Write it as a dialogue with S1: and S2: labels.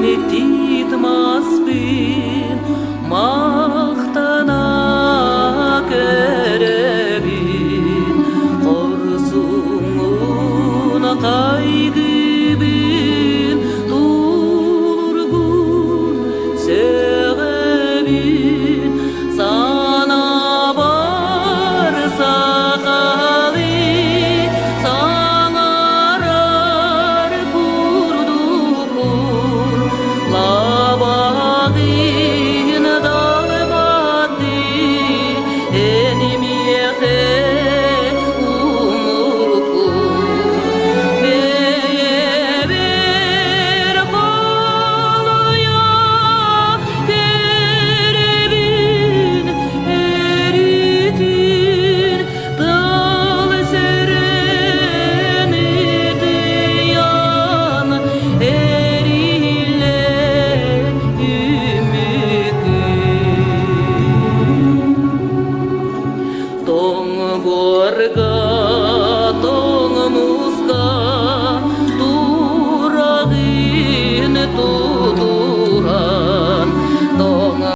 S1: Мин тиит маспын махтана көрөбүн, хорсуҥҥун хайгыыбын, тулургун сөҕөбүн, санаабар сахалыы саҥарар курдукпун, лабаҕын далбатыы эн миэхэ умуккун. Бэйэбэр холуйа көрөбүн өрүтүн тыл сүрүн ытыйан эриллэ үмүкүн. Тоҥ буорга.